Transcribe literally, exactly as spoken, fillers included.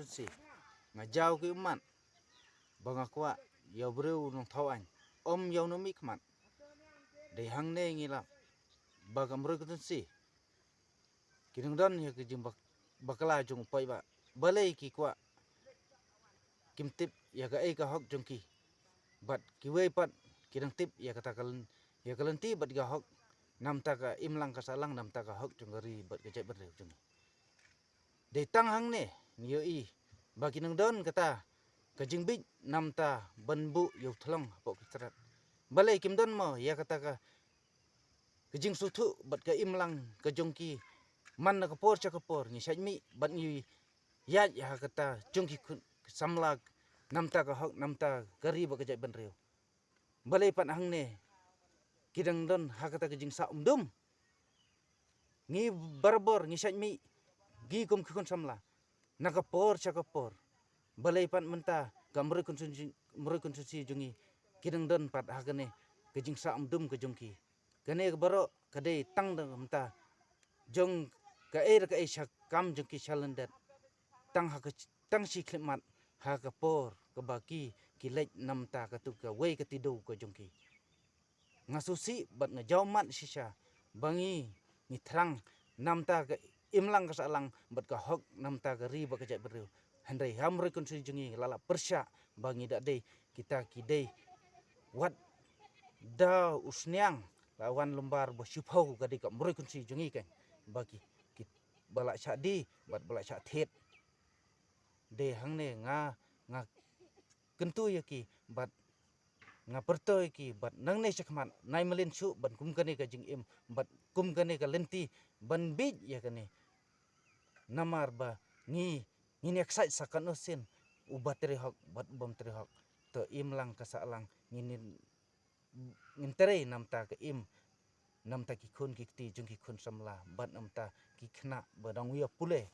Si nga jaw ki ummat ba nga kwah ïa u briew nongthaw aiñ, ym ïa u nongmihkhmat. Dei hangne ngi lap ba ka Mroi Constituency ki nang don ïa ka jingbakla jong u paidbah. Balei ki kwah, kim tip ïa kaei ka hok jong ki. Bad kiwei pat ki dang tip ïa kata ka lyn-, ïa ka lynti bad ka hok, namta ka imlang ka sahlang, namta ka hok jong ka ri bad ka jaitbynriew jong ngi. Dei tang hangne ngi ïohi ba ki nang don kata ka jingbit namta ban buh ïa u thlong hapoh ki strat. Balei kim don mo ïa kata ka ka jingsngewthuh bad ka imlang ka jong ki. Man na ka por sha ka por ngi shait mih bad ngi ïaid ha kata jong ki khun samla, namta ka hok, namta ka ri bad ka jaitbynriew. Balei pat hangne ki dang don ha kata ka jingsah umdum? Ngi barabor ngi shait mih, ngi kum ki khun samla, na ka por sha ka por. Balei pat mynta ka Mroi Constituency, Mroi Constituency jong ngi, ki dang don pat ha kane ka jingsah umdum ka jong ki? Kane ka baroh ka dei tang da mynta jong kaei re kaei sha kam jong ki sha lyndet. Tang ha ka, tang shi khyllipmat ha ka por kaba ki, ki leit namta katu kawei ka tidu ka jong ki. Nga sngewsih bad nga jaw mat shisha ba ngi, ngi thrang namta ka imlang ka sahlang bad ka hok namta ka ri bad ka jaitbynriew. Hynrei ha Mroi Constituency jong ngi la lah pyrshah ba ngi da dei kita ki dei wat da u sniang la wan lumbar ba shiphew ka dei ka Mroi Constituency jong ngi kan, ba ki, ki ba lah shah die bad ba lah shah thied. Dei hangne nga, nga kyntu ïa ki bad nga pyrto ïa ki bad nangne shakhmat nai mlien shuh ban kum kane ka jingim bad kum kane ka lynti ban bieit ïa kane. Namar ba ngi, ngin ïaksaid sa katno sien, uba trei hok bad ubym trei hok. To imlang ka sahlang ngin, ngin trei namta ka im, namta ki khun ki kti jong ki khun samla bad namta ki khynnah ba dang ïa pule.